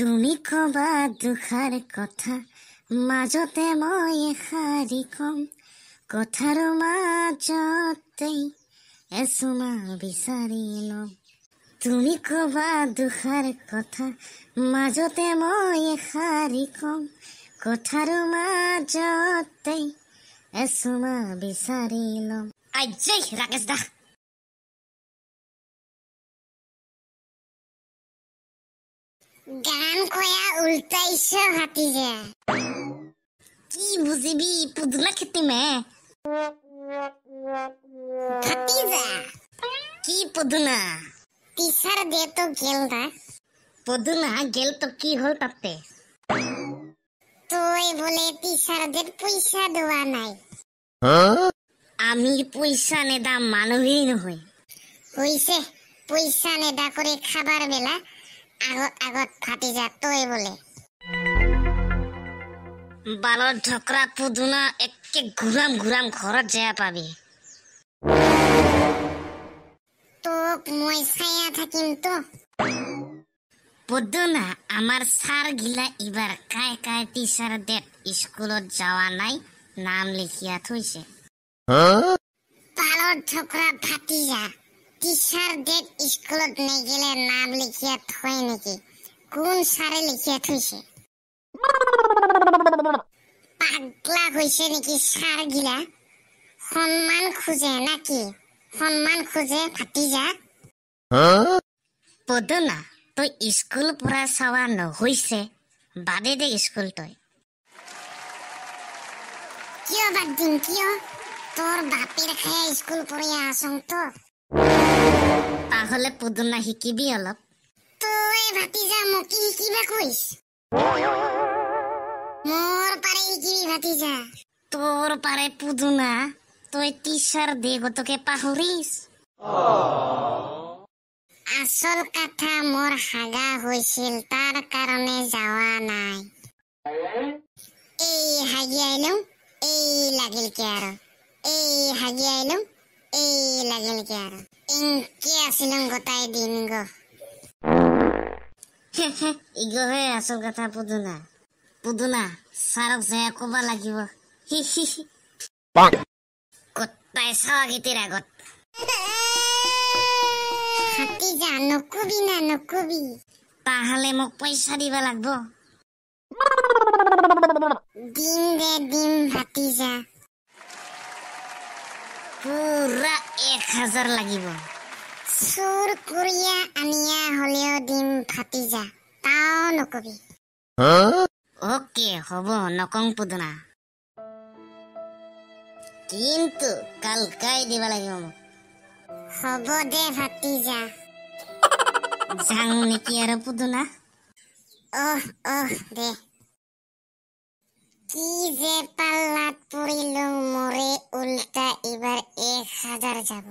তুমি কবা দুষাৰ কথা, মাজতে মই এষাৰি কম, কথাৰ মাজতেই এচুমা বিচাৰি ল'ম। তুমি কবা দুষাৰ কথা, মাজতে মই এষাৰি কম, কথাৰ মাজতেই এচুমা বিচাৰি ল'ম। আজ্জৈ ৰাকেশ দা। গান কয়া উল্টাইছ ভাতিজা। কি বুজিবি পুদুনা খেতি মে। ভাতিজা। কি পদুনা? টিচাৰ ডে তো গেল না। পদুনা গেল তো কি হল তাতে? তুই বলে টিচাৰ ডেত পইচা দেওয়া নাই। আমি পইচা নেদা মানুহেই নহয়। হইছে, পইচা নেদা করে খাবার বেলা আগত আগত ভাতিজা তই বলে। বালৰ ঢকৰা পুদুনা একে ঘূৰাম ঘূৰাম ঘৰত যায় পাবি। তোক মই ছায়া থাকিম তো। পদুনা আমাৰ ছাৰ গিলা ইবাৰ কাই কাই টিচাৰ ডেত স্কুলত যাৱা নাই নাম লিখিয়া থৈছে। বালৰ ঢকৰা ভাতিজা, টিচাৰ ডেত স্কুলত নেগেলে নাম লিখিয়া থয় নেকি? কোন ছাৰে লিখিয়া থৈছে? পাগলা হৈছে নেকি ছাৰ গিলা? সন্মান খোজে নাকি? সন্মান খোজে ভাতিজা। পদুনা তই স্কুল পৰা চাৱা নহৈছে, বাদে দে স্কুল তই। কিয় বাদ দিম কিয়? তোৰ বাপেৰ খাই স্কুল পঢ়ি আছোং তো। তাহলে পদুনা শিকিবি অলপ। তই ভাতিজা মোক কি শিকিবা কৈছ? মোৰ পাৰে শিকিবি ভাতিজা। তোৰ পাৰে পুদুনা, তই টিচাৰ দে গতকে পাহৰিছ। আচল কথা মোৰ হাগা হৈছিল, তাৰ কাৰণে যাৱা নাই। এই হাগি আহিলো, এই লাগিল কে আৰু, এই হাগি আহিলো, এই লাগিল কে আৰু, এনকে আছিলো গোটাই দিন গ। ইগহে আচল কথা পুদুনা। পুদুনা ছাৰক যায় ক'ব লাগিব। হি হি হি। গোটাই চাৱাগিটিৰ আগত। ভাতিজা নকবি না নকবি। তাহলে মোক পইচা দিব লাগব। দিম দে দিম ভাতিজা। পুৰা 1000 লাগিব। চুৰ কৰিয়া আনিয়া হলেও দিম ভাতিজা, তাও নকবি। অ'কে হ'ব, নকং পুদুনা, কিন্তু কালকাই দিব লাগিব মোক। হ'ব দে ভাতিজা। যাং নেকি আৰু পুদুনা? অহ অহ দে। কি যে পাল্লাত পৰিলো, মৰে উল্টা এবাৰ 1000 যাব।